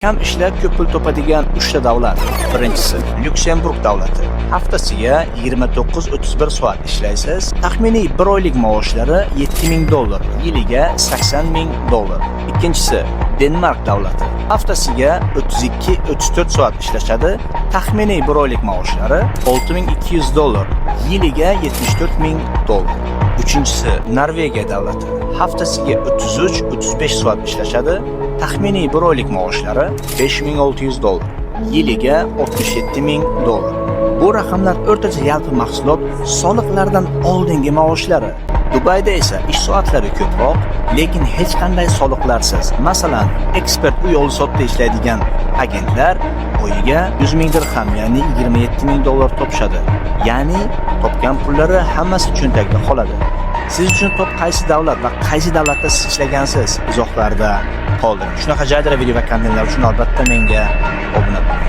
Kam ishlab, ko'p pul topadigan 3 ta davlat. Birinchisi Lyuksemburg davlati. Haftasiga 29-31 soat ishlaysiz. Taxminiy bir oylik maoshlari 7000 dollar, yiliga 80 ming dollar. Ikkinchisi Denmark davlati. Haftasiga 32-34 soat ishlashadi. Taxminiy bir oylik maoshlari 6200 dollar, yiliga 74 ming dollar. Uchinchisi Norvegiya davlati. Haftasiga 33-35 soat ishlashadi. Taxminiy bir oylik maoshlari 5600 dollar, yiliga 67 ming dollar. Bu raqamlar o'rtacha yalpi mahsulot soliqlardan oldingi maoshlari. Dubayda esa ish soatlari ko'proq, lekin hech qanday soliqlarsiz. Masalan, ekspert uy oldi-sotda ishlaydigan agentlar oyiga 100 ming dirham, ya'ni 27 ming dollar topishadi. Ya'ni topgan pullari hammasi cho'ntakda qoladi. Siz uchun top qaysi davlat va qaysi davlatda siz ishlagansiz? Izohlarda qoldiring. Shunaqa jaydari video va kontentlar uchun albatta menga obuna bo'ling.